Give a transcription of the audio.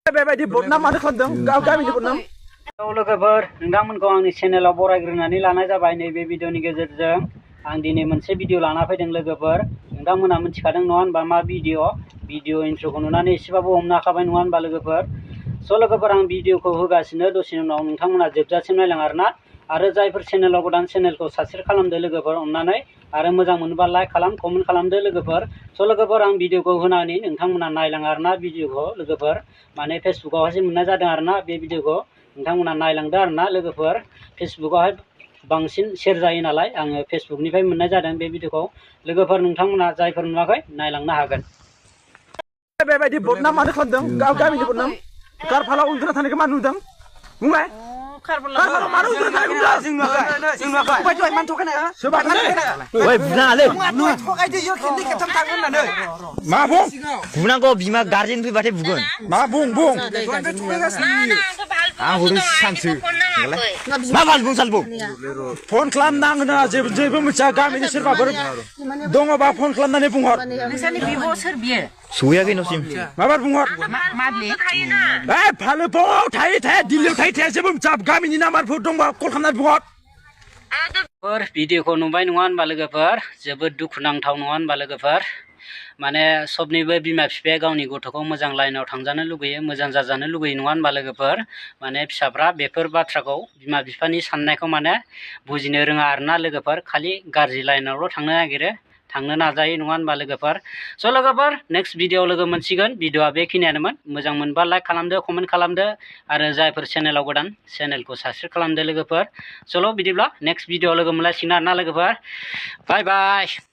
बेबायदि बदनाम मानो खालामदों गामिनि बदनाम लोगोफोर नोंथांमोनखौ आंनि चेनेलाव बरायग्रोनानै लानाय जाबाय नैबे भिडिअनि गेजेरजों आं दिनै मोनसे भिडिअ लाना फैदों लोगोफोर नोंथांमोना मिथिखादों नङा होनबा मा भिडिअ इन्ट्र'खौ नुनानै एसेबाबो हमनो हाखाबाय नङा होनबा लोगोफोर स' लोगोफोर आं भिडिअखौ होगासिनो दसेनि उनाव नोंथांमोना जोबजासिम नायलां आरो जायफोर चेनेलाव गोदान चेनेलखौ साबस्क्राइब खालामदो लोगोफोर अननानै आरो मोजां मोनोबा लाइक खालाम कमेन्ट खालामदो लोगोफोर स' लोगोफोर आं भिडिअखौ होनानै नोंथांमोना नायलां भिडिअखौ लोगोफोर माने फेसबुकावहायसो मोननाय जादों बे भिडिअखौ नोंथांमोना नायलांदो लोगोफोर फेसबुकावहाय बांसिन शेयार जायो नालाय आङो फेसबुकनिफ्राय मोननाय जादों बे भिडिअखौ लोगोफोर नोंथांमोना जायफोर नुवाखै नायलांनो हागोन बेबायदि बदनाम मानो खालामदों गामिनि बदनाम कारफालाव उन्दुना थानायखौ मा नुदों बुंलाय कारफालाव मानो उन्दुना थानायखौ जों नुवाखै बायदि मान थगायनाय सोरबा ओइ बुनाङालै थगायदो इयो खेबनै खेबथाम थांगोन होननानै मा बुं बुनांगौ बिमा गार्जेन फैबाथाय बुगोन मा बुं आं हरदों सानसो मा बाल बुं फन खालामनाङा जेबो मिथिया गामिनि सोरबाफोर दङबा फन खालामनानै बुंहर नोंसानि बिब' सोर बियो सहैयाखै न'सिम माबार बुंहर भालोबाव थायो दिल्लीयाव थायो जेबो मिथिया गामिनि नाम्बारफोर दंबा कल खालामनानै बुंहर भिडिअखौ नुबाय नङा होनबा लोगोफोर जोबोद दुखुनांथाव नङा होनबा लोगोफोर माने सबनिबो बिमा बिफाया गावनि गथ'खौ मोजां लाइनाव थांजानो लुगैयो मोजां जाजानो लुगैयो नङा होनबा लोगोफोर माने फिसाफ्रा बेफोर बाथ्राखौ बिमा बिफानि साननायखौ माने बुजिनो रोङा आरोना लोगोफोर खालि गाज्रि लाइनावल' थांनो नाजायो नङा होनबा लोगोफोर स' लोगोफोर नेक्स्ट भिडिअ लोगो मोनसिगोन भिडिअआ बेखिनियानोमोन मोजां मोनबा लाइक खालामदो कमेन्ट खालामदो आरो जायफोर चेनेलाव गोदान चेनेलखौ साबस्क्राइब खालामदो लोगोफोर चल' बिदिब्ला नेक्स्ट भिडिअ लोगो मोनलायसिगोन आरोना लोगोफोर बाय बाय